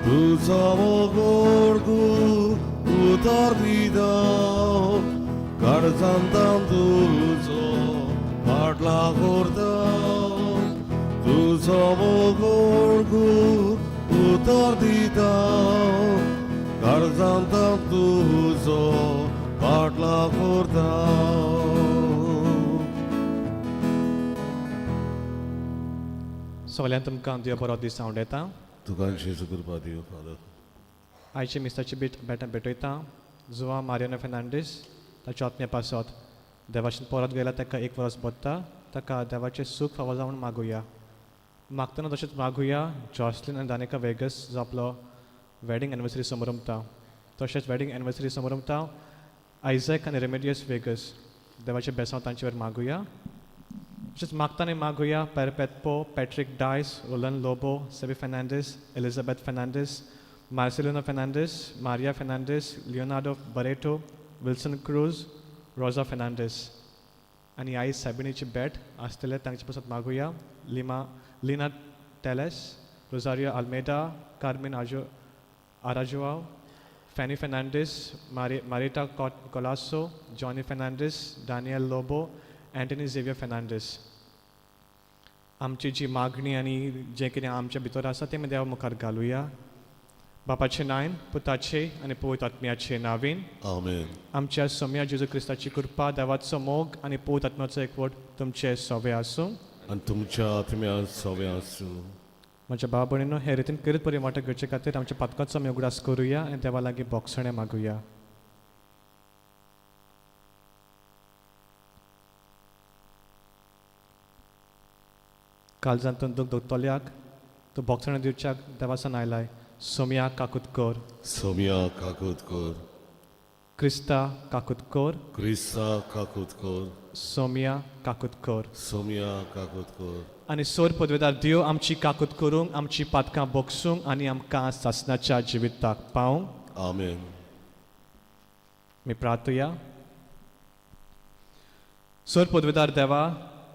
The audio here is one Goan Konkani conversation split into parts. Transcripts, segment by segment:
तुजो मोग उतर दिता काळजांत तुजो पाटला करता तुजो मोग उतर दिता काळजांत तुजो पाटला करता. सगळ्यांत तुमकां देव बरो दीस आवडटा. तुका जेजू कृपा दिवं फादर. आयचे मिसाची भेट भेट भेटयता जुवा मारियानो फेर्नांडीस ताच्या आत्म्या पासत देवाशीन परत गेल्यार ताका एक वर्स बदता ताका देवाचें सूख फावो जावन मागुया. मागतना तशेंच मागुया जॉसलीन आनी दानिका वेगस जो आपलो वेडींग एनिवर्सरी समरमता तशेंच वेडींग एनिवर्सरी समरमता आयझॅक आनी रेमेडियस वेगस देवाचें बेसांव तांचेर मागुया. तशेंच मागतना मागुया पेरपेत्पो Patrick Dias Roland Lobo Sebi Fernandes Elizabeth Fernandes Marcelino Fernandes Maria Fernandes Leonardo Barreto Wilson Cruz Rosa Fernandes आनी आई सॅबिनीची भेट आसतले तांचे पासत मागुया लिमा लिना टेलेस रोजारियो आल्मेडा कार्मीन आजो Araujo Fanny Fernandes Marita Colaco Johnny Fernandes Daniel Lobo Antony Xavier Fernandes. आमची जी मागणी आनी जें कितें आमच्या भितर आसा तें आमी देवा मुखार घालुया. बापाचे नायन पुताचे आनी पवित्र आत्म्याचे नावीन. आमेन. आमच्या सोम्या जेजू क्रिस्ताची कृपा देवाचो मोग आनी पवित्र आत्म्याचो एकवट तुमचे सोवे आसूं. आनी तुमच्या आत्म्यान सोवे आसूं. म्हज्या भाव भयणीनो हे रितीन करीत बरी वांटो घेवचे खातीर आमच्या पातकाचो आमी उगडास करुया आनी देवा लागीं बोगसणें मागुया. काळजांतून दूख दुखतल्याक तूं बोगसणें दिवच्याक देवासान आयलाय. सोम्या काकूत कर. सोम्या काकूत कर. क्रिस्ता काकूत कर. क्रिस्ता काकूत कर. सोम्या काकूत कर. सोम्या काकूत कर. आनी सोर पदवेदार देव आमची काकूत करूंक आमची पातकां बोगसूंक आनी आमकां सासणाच्या जिविताक पावूंक. आमेन. मी प्रार्थुया. सोर पदवेदार देवा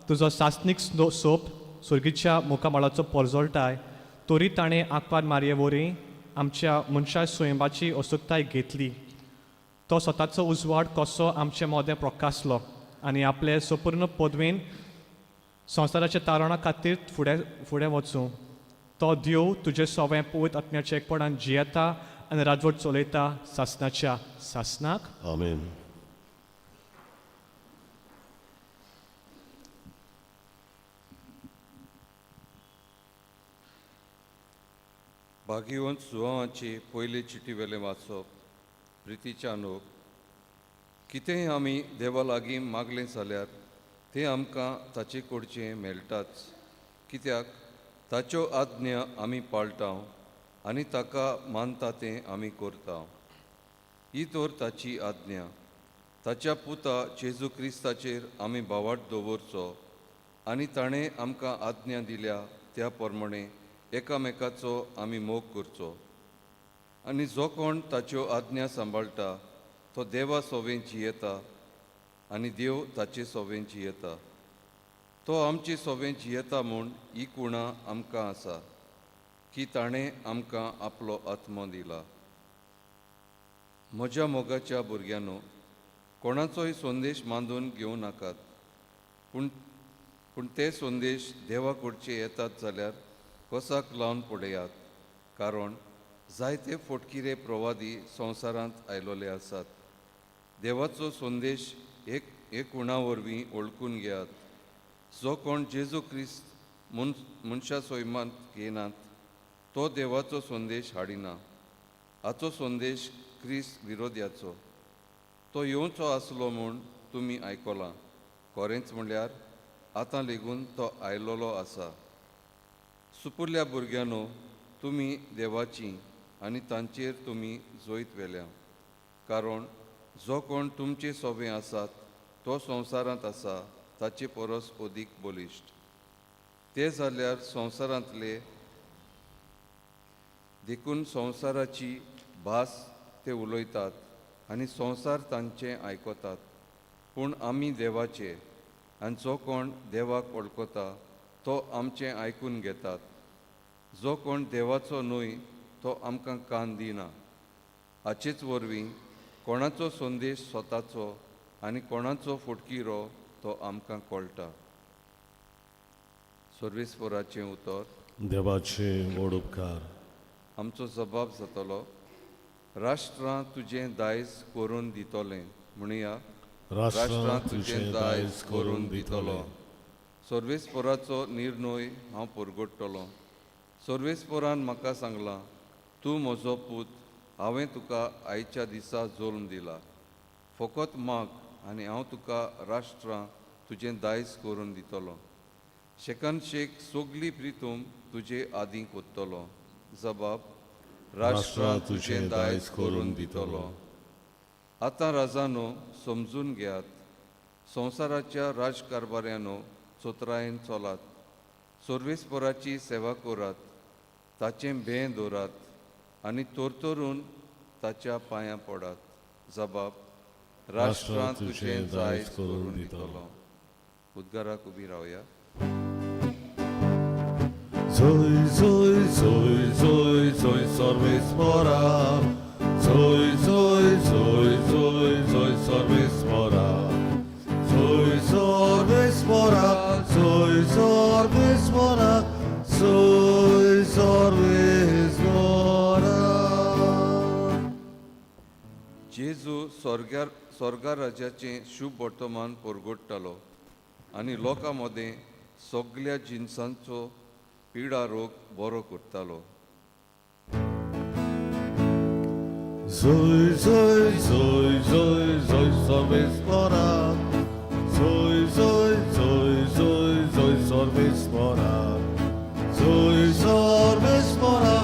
तुजो सासणीक सोप सुर्गीच्या मुखामळाचो पोरजोळटाय तरी ताणें आंकवार मारये वरी आमच्या मनशा स्वयंबाची असुकताय घेतली. तो स्वताचो उजवाड कसो आमचे मोदें प्रकासलो आनी आपले संपूर्ण पदवेन संवसाराच्या तारणा खातीर फुडें फुडें वचूं. तो देव तुजे सोवें पवित्र आत्म्याच्या एकपणान जियेता आनी राजवट चलयता सासणाच्या सासणाक. आमेन. भाग्यवंत सुवांवाची पयले चिटी वेलें वाचप. प्रितीच्या नोक कितेंय आमी देवा लागीं मागलें जाल्यार तें आमकां ताचे कडचें मेळटाच कित्याक ताच्यो आज्ञा आमी पाळटा आनी ताका मानता तें आमी करता. ही तर ताची आज्ञा ताच्या पुता जेजू क्रिस्ताचेर आमी भावाट दवरचो आनी ताणें आमकां आज्ञा दिल्या त्या प्रमाणे एकामेकाचो आमी मोग करचो. आनी जो कोण ताच्यो आज्ञा सांबाळटा तो देवा सोवें जियेता आनी देव ताचे सोवें जियेता. तो आमचे सोवें जियेता म्हूण ही कुणा आमकां आसा की ताणें आमकां आपलो आत्मो दिला. म्हज्या मोगाच्या भुरग्यांनो कोणाचोय संदेश मांदून घेवं नाकात पूण पूण ते संदेश देवा कडचे येतात जाल्यार कोसाक लावन पळयात कारण जायते फोटकिरे प्रवादी संवसारांत आयलोले आसात. देवाचो संदेश एक एक उणा वरवीं वळखून घेयात. जो कोण जेजू क्रिस्त मनशा सैमांत घेनात तो देवाचो संदेश हाडिना. हाचो संदेश क्रिस्त विरोध्याचो. तो येवचो आसलो म्हूण तुमी आयकलां खरेंच म्हणल्यार आतां लेगून तो आयलोलो आसा. सुपुरल्या भुरग्यांनो तुमी देवाची आनी तांचेर तुमी जैत व्हेल्या कारण जो कोण तुमचे सोबे आसात तो संवसारांत आसा ताचे परस अदीक बलिश्ट. ते जाल्यार संवसारांतले देखून संवसाराची भास ते उलयतात आनी संवसार तांचें आयकतात. पूण आमी देवाचे आनी जो कोण देवाक वळखता तो आमचें आयकून घेतात. जो कोण देवाचो न्हय तो आमकां कान दिना. हाचेच वरवीं कोणाचो संदेश स्वताचो आनी कोणाचो फटकिरो तो आमकां कळटा. सर्वेस्पराचें उतर. देवाचे व्हड उपकार. आमचो जबाब जातलो, राष्ट्रां तुजें दायज करून दितलें. म्हणया, राष्ट्रां तुजें दायज करून दितलो. सर्वेस्पराचो निर्णय हांव परगट्टलो. सर्वेस्परान म्हाका सांगलां, तूं म्हजो पूत, हांवें तुका आयच्या दिसा जल्म दिला. फकत माग आनी हांव तुका राष्ट्रां तुजें दायज करून दितलो. शेकान शेक सगली प्रितूम तुजे आदीं कोत्तलो. जबाब, राष्ट्रां तुजें दायज करून दितलो. आतां राजानो समजून घेयात, संवसाराच्या राजकारभाऱ्यानो चोत्रायेन चलात, सर्वेस्पराची सेवा करात, ताचें भें दवरात आनी तरतरून ताच्या पांयां पडात. जबाब, राष्ट्रां तुजें दायज करून दितलो. उद्गाराक उबी रावया. जय जय जय जय जय सर्वेस्परा, जय जय जय जय जय सर्वेस्परा, जय सर्वेस्परा, जय सर्वेस्परा, जय सर्वेस्परा. जेजू स्वर्गार स्वर्गा राज्याचें शुभ वर्तमान परगट्टालो आनी लोकां मदें सगल्या जिनसांचो पिडा रोग बरो करतालो. जय जय जय जय जय सर्वेस्परा, जय जय जय जय जय सर्वेस्परा, जय सर्वेस्परा,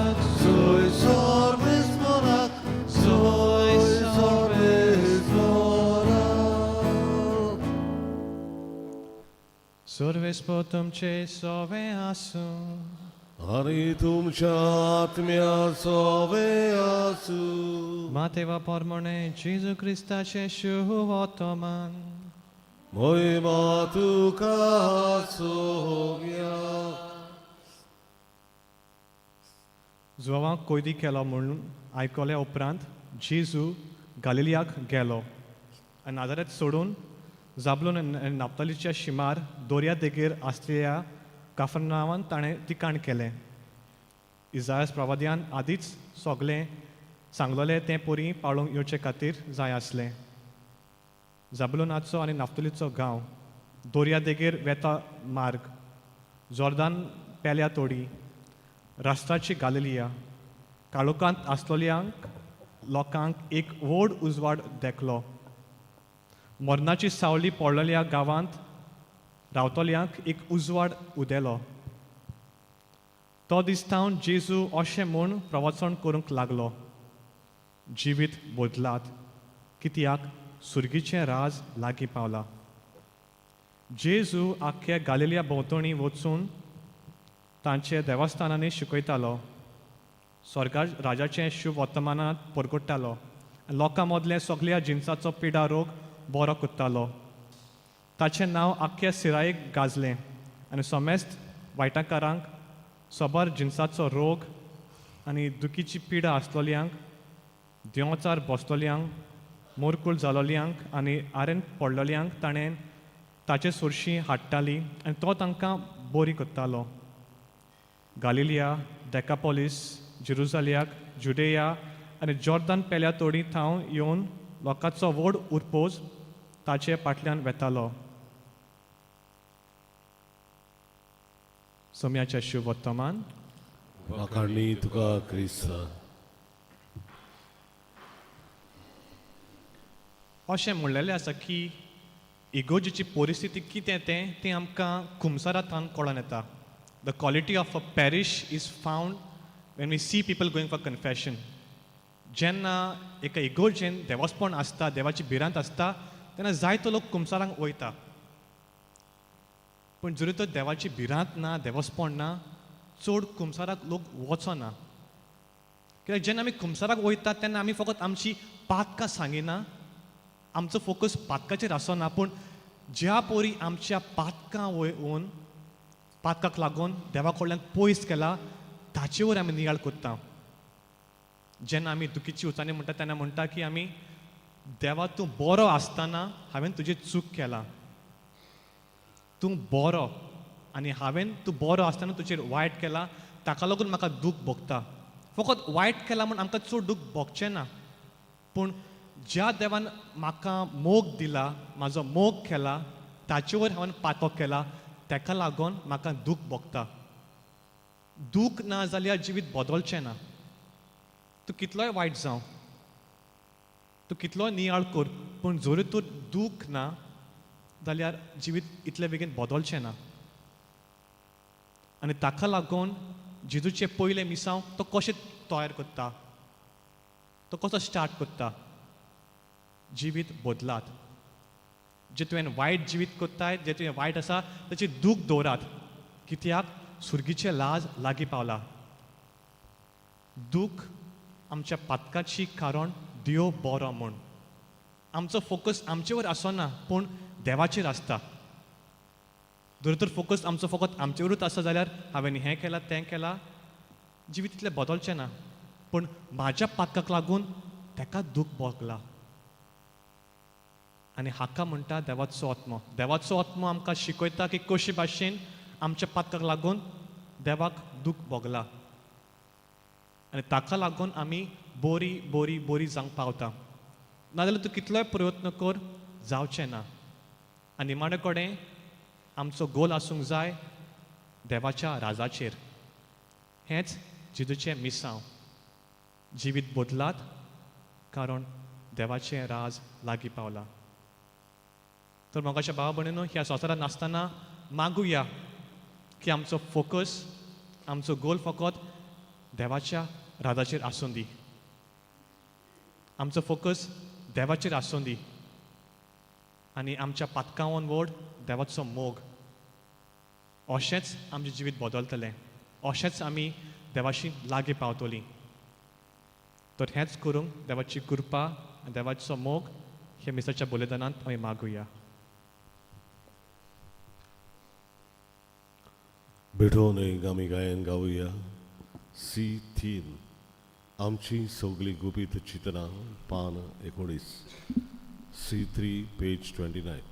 जय सर्वेस्परा, जय सर्वेस्परा. सर्वेस्पर तुमचे सोवे आसूं. आनी तुमच्या आत्म्या सोवे आसूं. मातेवा पोरमोणे जेजू क्रिस्ताचें शुभ वर्तमान. महिमा तुका सोम्या. जुवांक कोयदी केलो म्हणून आयकल्या उपरांत जेजू गालिलियाक गेलो आनी नाजारेत सोडून जाबलून आनी नाप्तालीच्या शिमार दर्या देगेर आसलेल्या काफरनावान ताणें ठिकाण केलें. इजायस प्रवाद्यान आदींच सगलें सांगलोलें तें पोरी पाळूंक येवचे खातीर जाय आसलें. जाबलूनाचो आनी नाफ्तलीचो गांव दर्या देगेर वेता मार्ग जोर्दान पेल्या तोडी राष्ट्राची गालिलिया काळोखांत आसलोल्यांक लोकांक एक व्हड उजवाड देखलो. मरणाची सावली पडलेल्या गांवांत रावतल्यांक एक उजवाड उदेलो. तो दिसतावन जेजू अशें म्हूण प्रवचन करूंक लागलो, जिवीत बदलात कित्याक सुर्गीचें राज लागीं पावलां. जेजू आख्ख्या गालिलिया भोंवतणी वचून तांचे देवस्थानांनी शिकयतालो, स्वर्गा राजाचें शुभ वर्तमानांत परगट्टालो, लोकां मदले सगल्या जिनसाचो पिडा रोग बरो करतालो. ताचें नांव आख्ख्या सिरायेक गाजलें आनी समेस्त वायटाकारांक सबर जिनसाचो रोग आनी दुखीची पिडा आसलोल्यांक, देंवचार बसलोल्यांक, मोरकूल जालोल्यांक आनी आरेन पडलोल्यांक ताणें ताचे सरशीं हाडटाली आनी तो तांकां बरी करतालो. गालिलिया, डेकापोलीस, जेरुजालियाक, जुडेया आनी जॉर्दन पेल्या तोडी थावन येवन लोकांचो व्हड उरपोज ताचे फाटल्यान वेतालो. सोम्याचें शुभ वर्तमान. वाखाणणी तुका क्रिस्ता. अशें म्हणलेलें आसा की इगोर्जेची परिस्थिती कितें तें तें आमकां कुमसारांत कळोन येता. The quality of a parish is found when we see people going for confession. जेन्ना एका इगोर्जेन देवस्पण आसता, देवाची भिरांत आसता, तेन्ना जायतो लोक कुमसारांक वयता. पूण जरी तर देवाची भिरांत ना, देवस्पण ना, चड कुमसाराक लोक वचना. कित्याक जेन्ना आमी कुमसाराक वयता तेन्ना आमी फकत आमची पातकां सांगिना, आमचो फोकस पातकाचेर आसना, पूण ज्या परी आमच्या पातकां वयून पातकाक लागून देवा कडल्यान पयस केला ताचेवर आमी नियाळ करता. जेन्ना आमी दुखीची उचानी म्हणटा तेन्ना म्हणटा की आमी देवा तूं बरो आसतना हांवें तुजी चूक केला, तूं बरो आनी हांवें तूं बरो आसतना तुजेर वायट केला, ताका लागून म्हाका दूख भोगता. फकत वायट केला म्हूण आमकां चड दूख भोगचें ना, पूण ज्या देवान म्हाका मोग दिला, म्हाजो मोग केला, ताचेवर हांवें पातो केला, ताका लागून म्हाका दूख भोगता. दूख ना जाल्यार जिवीत बदलचें ना. तूं कितलोय वायट जावं, तूं कितलोय नियाळ कर, पूण जरी तूं दूख ना जाल्यार जिवीत इतले बेगीन बदलचें ना. आनी ताका लागून जेजूचें पयलें मिसांव तो कशें तयार करता, तो कसो स्टार्ट करता, जिवीत बदलात. जें तुवें वायट जिवीत करताय, जें तुवें वायट आसा ताची दूख दवरात, कित्याक सुर्गीचें लाज लागीं पावला. दूख आमच्या पातकाची कारण देव बरो म्हूण. आमचो फोकस आमचेवर आसना पूण देवाचेर आसता. जर तर फोकस आमचो फकत आमचेवरूच आसा जाल्यार हांवें हें केलां तें केलां, जिवीत तितलें बदलचें ना. पूण म्हाज्या पातकाक लागून ताका दूख भोगला. आनी हाका म्हणटा देवाचो आत्मो. देवाचो आत्मो आमकां शिकयता की कशे भाशेन आमच्या पातकाक लागून देवाक दूख भोगला आनी ताका लागून आमी बोरी बोरी बोरी जावंक पावता. नाजाल्यार तूं कितलोय प्रयत्न कर, जावचें ना. आनी निमाणे कडेन आमचो गोल आसूंक जाय देवाच्या राजाचेर. हेंच जेजूचें मिसांव. जिवीत बदलात कारण देवाचें राज लागीं पावलां. तर मोगाच्या भाव भयणीनो, ह्या संवसारांत नासतना मागुया की आमचो फोकस, आमचो गोल फकत देवाच्या राजाचेर आसूं दी. आमचो फोकस देवाचेर आसूं दी आनी आमच्या पातकावन व्हड देवाचो मोग. अशेंच आमचें जिवीत बदलतलें, अशेंच आमी देवाशी लागीं पावतलीं. तर हेंच करूंक देवाची कृपा आनी देवाचो मोग हे मिसाच्या बलिदानांत आमी मागुया. भेटोवन एक आमी गायन गावया C3, आमची सगळी गुपीत चित्रां, पान 19, C3 page 29.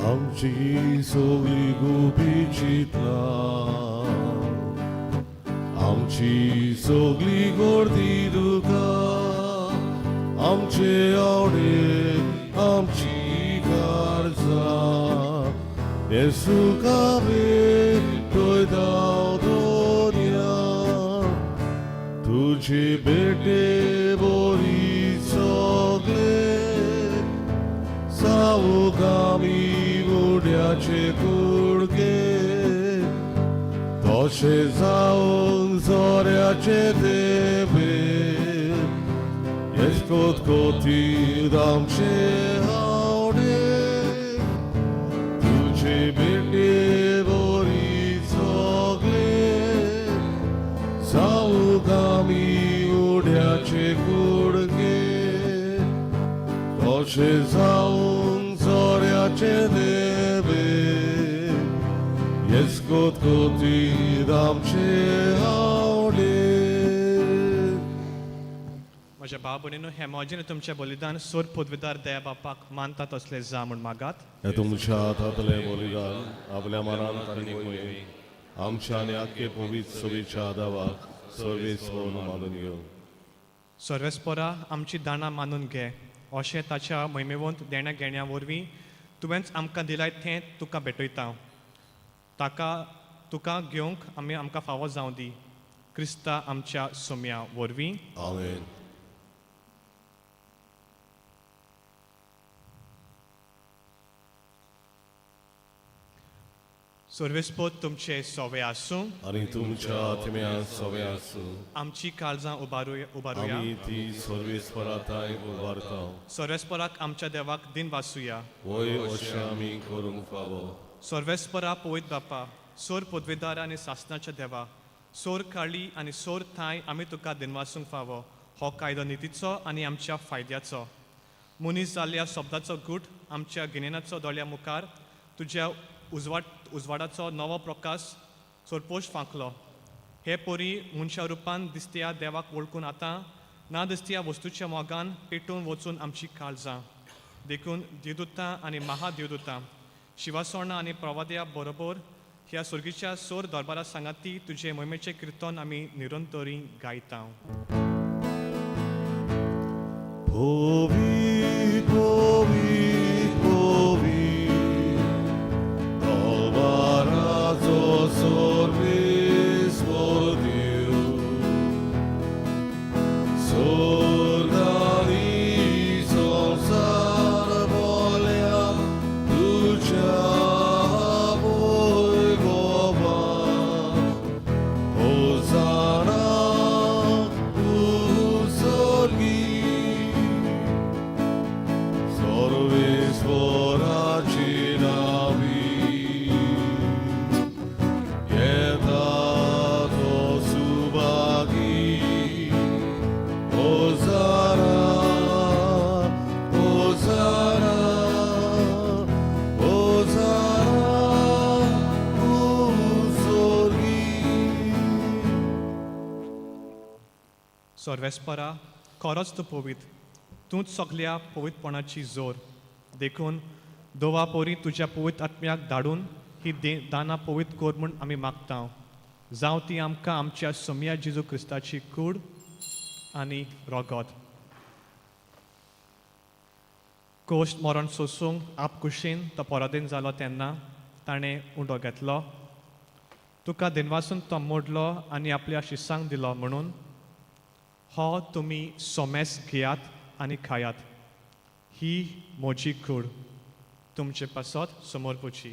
आमची सगळी गुपीत चित्रां, आमची सगळी गर्दी दुकां, आमचे आवडे आमची गरजां, येसुका भेटयता दोनया, तुजे भेटे बरी सगळे, सावूक आमी उड्याचे कुडके, तशें जावंक झऱ्याचे तेंपे, येसकोत कोतीर आमचे आवडे, तुजे भेटे बरी सगळे, जावूंक आमी उड्याचे कुडके, तशें जावंक झऱ्याचे तेंपे, येसकोत कोतीर आमचे आवडे. म्हज्या भाव भयणीनो, हें म्हजें तुमचें बलिदान सोर पदवीदार दया बापाक मानता तसलें जा म्हूण मागात. हें तुमच्या हातांतलें बलिदान आपल्या मनान आनी वयलें आमच्या आनी आख्खे पवित्र सभेच्या देवाक सर्वेस मानून घेवन. सर्वेस्परा आमची दानां मानून घे, अशें ताच्या महिमेवंत देण्या घेण्या वरवीं तुवेंच आमकां दिलाय तें तुका भेटयता. ताका तुका घेवंक आमी आमकां फावो जावं दी, क्रिस्ता आमच्या सोम्या वरवीं. आमेन. सर्वेस्पोत तुमचे सोवे आसूं आनी तुमच्या आत्म्या सवे आसूं. आमची काळजां उबारुया. आमी ती सर्वेस्पराताय उबारता. सर्वेस्पराक आमच्या देवाक दिन वासुया. वय अशें आमी करूंक फावो. सर्वेस्परा पवित्र बापा, सोर पदवेदार आनी सासनाच्या देवा, सोर काळी आनी सोर थांय आमी तुका दिनवासूंक फावो. हो कायदो नितीचो आनी आमच्या फायद्याचो. मनीस जाल्ल्या शब्दाचो गूट आमच्या गिन्यानाचो दोळ्या मुखार तुज्या उजवाडाचो नवो प्रकाश सोरपोश फांकलो. हे पोरी मनशा रुपान दिसत्या देवाक वळखून आतां ना दिसत्या वस्तूच्या मोगान पेटून वचून आमची काळजां. देखून देवदूतां आनी महादेवदूतां शिवासोणां आनी प्रवाद्या बरोबर ह्या सुर्गीच्या सोर दरबारा सांगाती तुजे मोहिमेचें किर्तन आमी निरंतरी गायता. पवित्र पवित्र पवित्र दरबाराचो सर्वेस्पर देव स्वर्ग आनी संवसार भरल्या तुज्या वैभवान. होसाना स्वर्गी सर्वेश्वराची नावी येता तो सुभागी. होसाना होसाना होसाना स्वर्गी. सर्वेस्परा, खरोच तूं पवित्र, तूंच सगल्या पवित्रपणाची जोर. देखून दोवा पोरी तुज्या पवित्र आत्म्याक धाडून ही दानां पवित्र कर म्हूण आमी मागता. जावं ती आमकां आमच्या सोम्या जेजू क्रिस्ताची कूड आनी रगत. कोश मरण सोसूंक आपकुशीन तो पराधीन जालो तेन्ना ताणें उंडो घेतलो, तुका दिनवासून तो मोडलो आनी आपल्या शिसांक दिलो म्हणून, हो तुमी सोमेस घेयात आनी खायात, ही म्हजी कूड तुमचे पासत समर्पूची.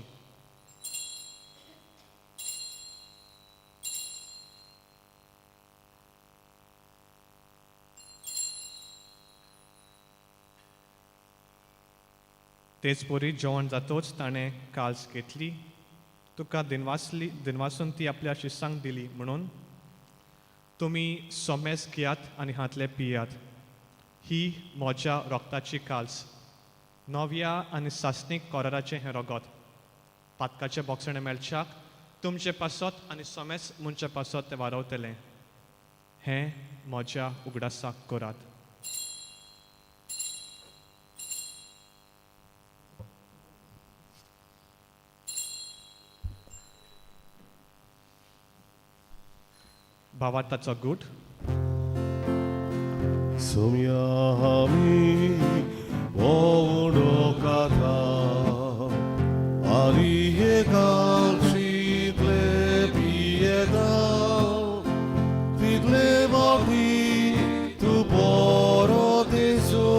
तेच परी जेवण जातोच ताणें काल्स घेतली, तुका दिनवासली, दिनवासून ती आपल्या शिसांक दिली म्हणून, तुमी सोमेस घेयात आनी हांतले पियात, ही म्हज्या रोगताची काल्स, नव्या आनी सासणीक कराराचें हें रगत, पातकाचें बोगसणें मेळच्याक तुमचे पासत आनी सोमेस मनच्या पासत तें वारवतलें. हें म्हज्या उगडासाक करात. भावार्थाचो गूट. सोम्या आमी भोंवडो खाता आनी एकाक्षीतले पियेता तितले बाबी तूं परत येसो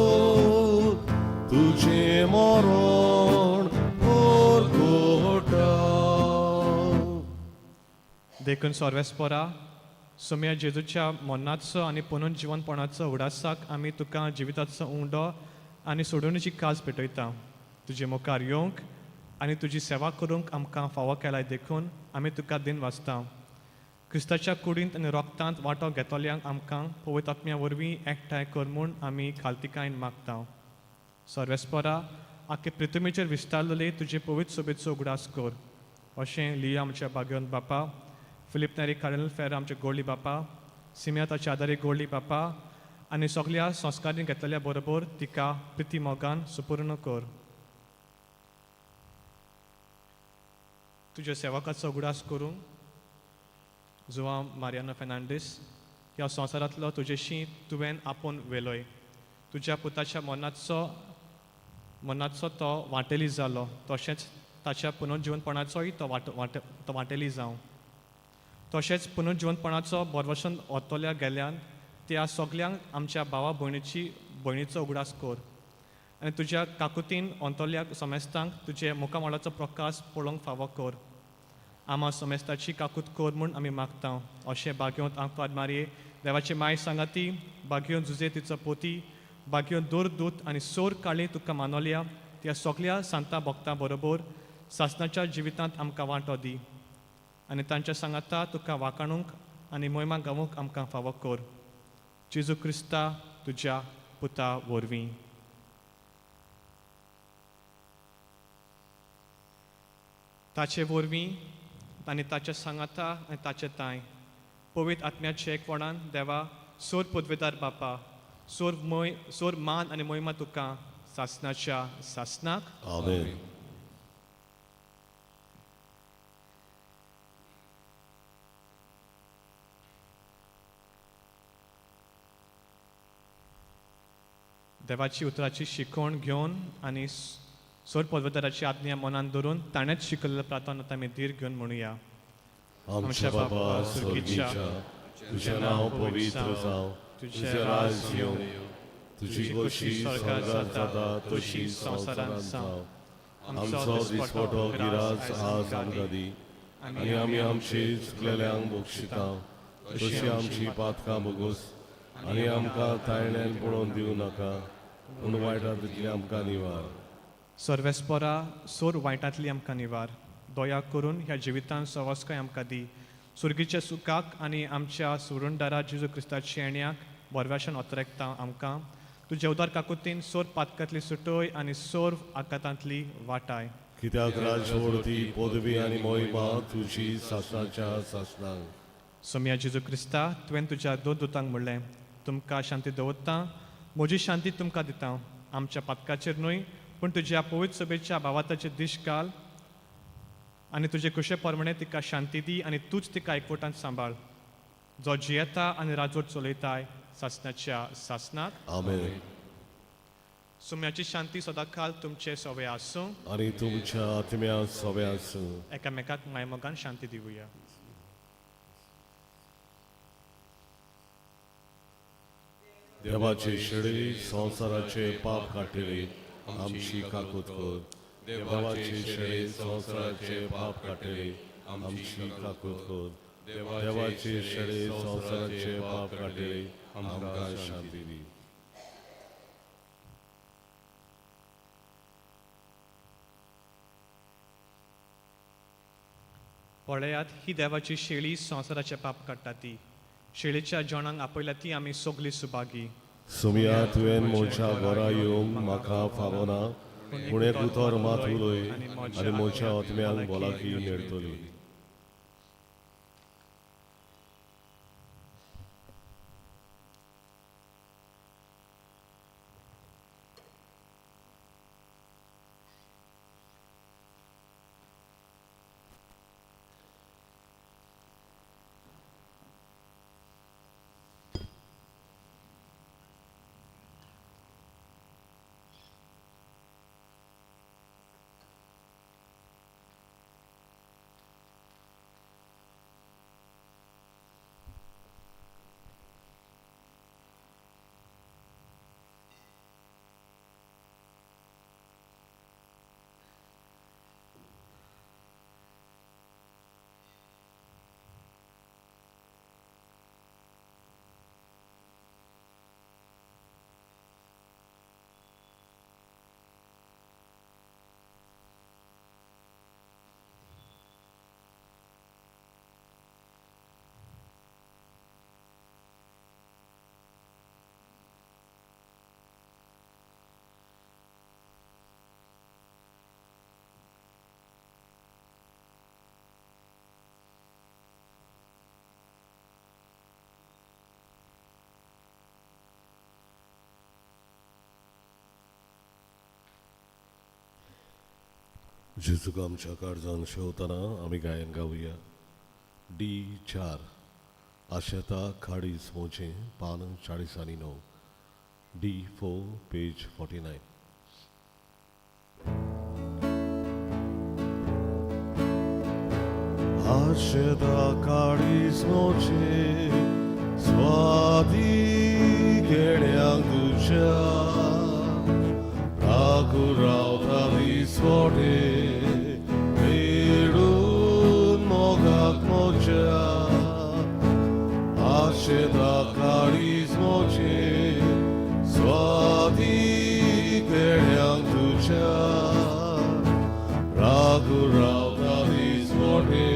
तुजें मरण परगटा. देखून सर्वेस्परा, सोम्या जेजूच्या मरणाचो आनी पुनर्जिवनपणाचो उडासाक आमी तुका जिविताचो उंडो आनी सोडवणीची काज पेटयता. तुजे मुखार येवंक आनी तुजी सेवा करूंक आमकां फावो केलाय देखून आमी तुका दिन वाचता. क्रिस्ताच्या कुडींत आनी रोगतांत वांटो घेतल्यांक आमकां पवित्र आत्म्या वरवीं एकठांय कर म्हूण आमी खालतिकायेन मागता. सर्वेस्परा, आख्खे पृथ्वीचेर विस्तारलेले तुजे पवित्र सोबेचो उगडास कर. अशें लिया आमच्या भाग्यवंत बापा, फिलीप नेरी कार्डिनल फेर आमचे गोल्डी बापा, सिमिया ताच्या आदारी गोल्डी बापा आनी सगल्या संस्कारांनी घेतलेल्या बरोबर तिका प्रिती मोगान सुपूर्ण कर. तुज्या सेवकाचो उगडास करूंक जुवां मारियानो फेर्नांडीस ह्या संवसारांतलो तुजेशी तुवें आपोवन व्हेलोय. तुज्या पुताच्या मरणाचो तो वांटेली जालो, तशेंच ताच्या पुनर्जिवनपणाचोय तो वांटेली जावं. तशेंच पुनर्जिवनपणाचो भरवंसान वतल्या गेल्यान त्या सगल्यांक आमच्या भावा भयणीचो उगडास कर आनी तुज्या काकुतीन अंतरल्या समेस्तांक तुजे मुखामळाचो प्रकाश पळोवंक फावो कर. आमा समेस्ताची काकूत कर म्हूण आमी मागता. अशें भाग्यवंत आंकवार मारये देवाची माय सांगाती, भाग्यवंत जुजे तिचो पोती, भाग्यवंत दूर दूत आनी सोर काळी तुका मानवल्या त्या सगल्या सांता भक्तां बरोबर सासणाच्या जिवितांत आमकां वांटो दी आनी तांच्या सांगाता तुका वाकाणूंक आनी मोहिमा गावूंक आमकां फावो कर. जेजू क्रिस्ता तुज्या पुता वरवीं. ताचे वरवीं आनी ताच्या सांगाता आनी ताचे तांय पवित्र आत्म्याचे एकवणान देवा सोर पदवेदार बापा सोर मोय सोर मान आनी मोहिमा तुका सासनाच्या सासनाक. आमेन. देवाची उतराची शिकवण घेवन आनी सोर पदवेदाराची आज्ञा मनान धरून ताणेंच शिकयल्ल्या प्रार्थना आतां आमी धीर घेवन म्हणुया. आमच्या बापा स्वर्गीच्या, तुझें नांव पवित्र जावं, तुझें राज येवं, तुजी खोशी स्वर्गात जाता तशी संवसारांत जावं. आमचो दिसवटो गिरास आज आमकां दी आनी आमी आमची चुकलेल्यांक बक्षिता तशी आमची पातकां भोगोस आनी आमकां तायण्यान पळोवन दिवं नाका, पूण वायटांतली आमकां निवार. सर्वेस्परा सोर वायटांतली आमकां निवार. दया करून ह्या जिवितान सवासकाय आमकां दी. सुर्गीच्या सुखाक आनी आमच्या सुरुंदारा जेजू क्रिस्ताच्या येण्याक बरव्याशान अतरेकता आमकां. तुज्या उदार काकुतीन सोर पातकांतली सुटय आनी सोर आकातांतली वाटाय. कित्याक राजवडती पदवी आनी मोहिमा तुजी सासणाच्या सासणाक. सोम्या जेजू क्रिस्ता, तुवें तुज्या दोन दुतांक म्हणलें, तुमकां शांती दवरता, म्हजी शांती तुमकां दिता. आमच्या पातकाचेर न्हय पूण तुज्या पवित्र सभेच्या भावाताचे दीश घाल आनी तुजे कुशे प्रमाणे तिका शांती दी आनी तूंच तिका एकवटान सांबाळ, जो जियेता आनी राजवट चलयताय सासणाच्या सासणाक. आमेन. सुम्याची शांती सदांकाल तुमचे सवे आसूं आनी तुमच्या आत्म्या सवे आसूं. एकामेकाक मायमोगान शांती दिवया. देवाचे शेळी संवसाराचे पाप काडटली आमची काकूत कर. देवाचे शेळी संवसाराचे पाप काडटली आमची काकूत कर. देवाचे शेळी संवसाराचे पाप काडटली आमकां शांती दी. पळयात ही देवाची शेळी संवसाराचे पाप काडटा ती. शेळीच्या जेवणाक आपयल्या ती आमी सगळीं सुभागी. सुमया तुवें म्हज्या घरा येवंक म्हाका फावना, पूण एक उतर मात उलय आनी म्हज्या आत्म्यांक भलायकी मेळटली. जेजूक आमच्या काळजान शेवतना आमी गायन गावया. डी 4 आशेता खाडीस मोचे पान 40 आनी 9, डी 4 पेज 49. आशेता काडीस मोचे स्वादी घेण्यांक तुज्या राखू रावता दिसवटे पेडून मोगाक मोज्या. आशेता काडीस मोचे स्वादी घेण्यांक तुज्या राखू रावता दिसवटे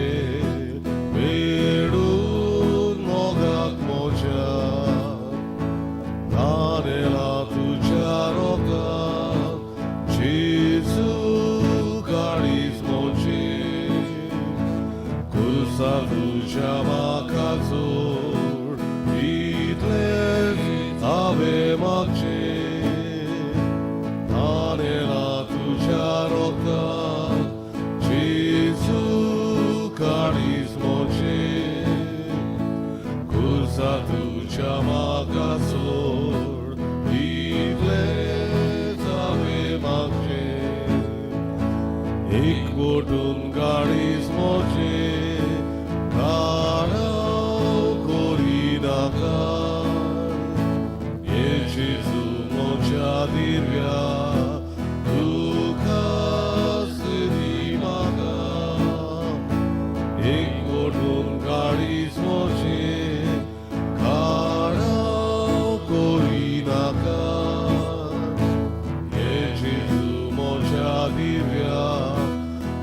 पेडून मोगाक मोज्या. तारेला तुज्या रोगान जेजू काडीस मोचे खुर्सा तुज्या म्हाका जोड इतलेंच हांवें मागचें तानेला तुज्या रोगतान जेजू काळीज म्हजें खुर्सा तुज्या म्हाका सोड इतलेंच हांवें मागचें एक बोटून गाडीच म्हजें काळाव करिनाका ये जेजू म्हज्या दिव्या तुका दी म्हाका एक बोटून गाडीच म्हजें काळाव करिनाका ये जेजू म्हज्या दिव्या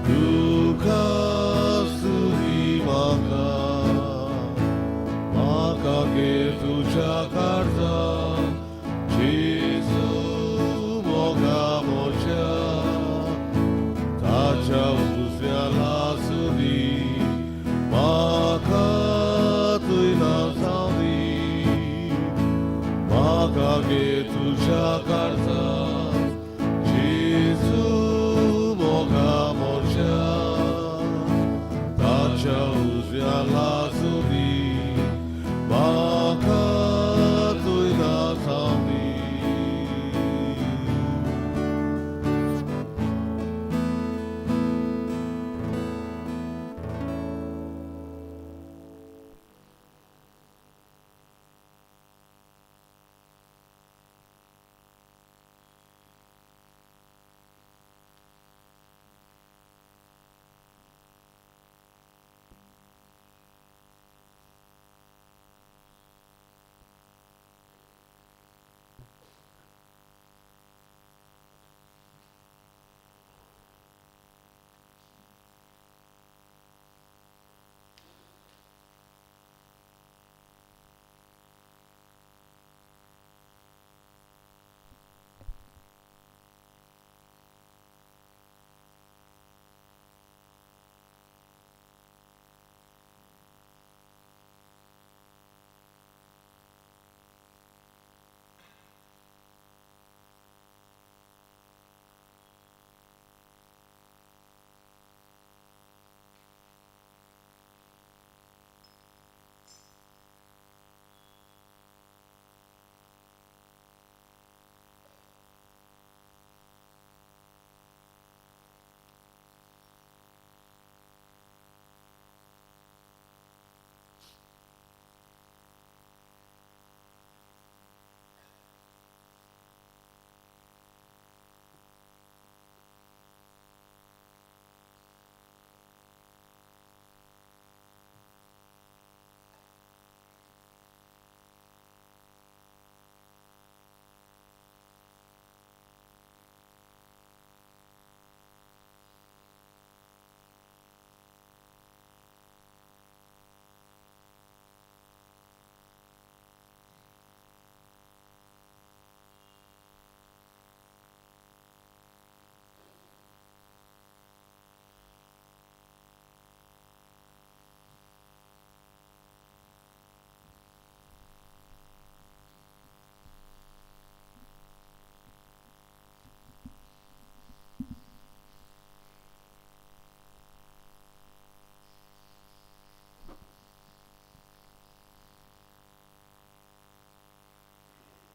तुका स्तुती म्हाका म्हाका घे तुज्या काळजांत जेजू मोगा म्हज्या ताच्या उजव्या लासुदी म्हाका थंय ना जावंदी म्हाका घे तुज्या काळजांत जेजू मोगा म्हज्या ताच्या उजव्या लासुदी म्हाका थंय ना जावंदी.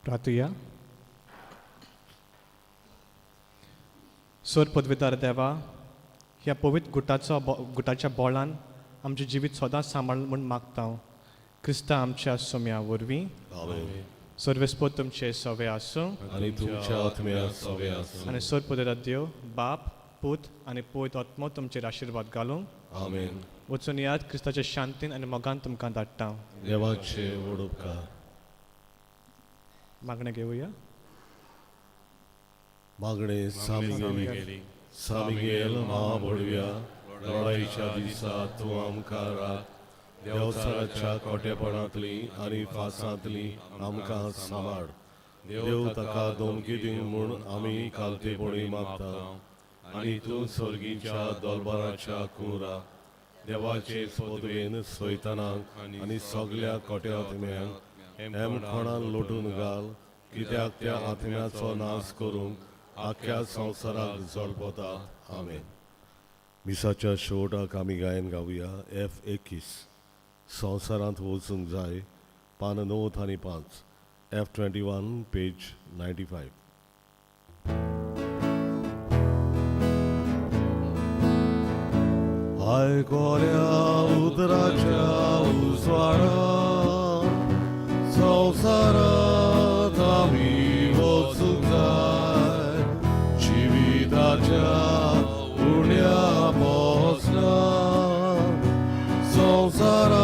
प्रार्थुया. सर पदवीदार देवा, ह्या पवित्र गुटाचो गुटाच्या बोळान आमचें जिवीत सदांच सांबाळ म्हूण मागता हांव क्रिस्ता आमच्या सोम्या वरवीं. आमेन. सर्वेस्पोद तुमचे सवे आसूं. आनी तुमच्या आत्म्या सवे आसूं. आनी सर पदवीदार देव बाप पूत आनी पवित्र आत्मो तुमचेर आशिर्वाद घालूं. आमेन. वचून याद क्रिस्ताच्या शांतीन आनी मोगान तुमकां धाडटा हांव. देवाचे व्हड उपकार. मागणें घेवया. मागणे. सामिगेल सामिगेल महाबळव्या, लढाईच्या दिसा तूं आमकां राख. देवचाराच्या कोटेपणांतली आनी फासांतली आमकां सांबाळ. देव ताका धमकी दिवं म्हूण आमी कालतेपणी मागता आनी तूं सर्गीच्या दोलबराच्या कुरा देवाचे पदवेन सैतानाक आनी सगल्या खोट्या आत्म्यांक हेमखणान लोटून घाल, कित्याक त्या आत्म्याचो नाश करूंक आख्ख्या संवसाराक जळपता. आमेन. मिसाच्या शेवटाक आमी गायन गावया एफ 21, संवसारांत वचूंक जाय, पान 9 आनी 5, एफ 21, पेज 95. आयकोल्या उतराच्या उजवाडा संवसारांत आमी वचूंक जाय, जिविताच्या उण्या पोसना संवसारांत.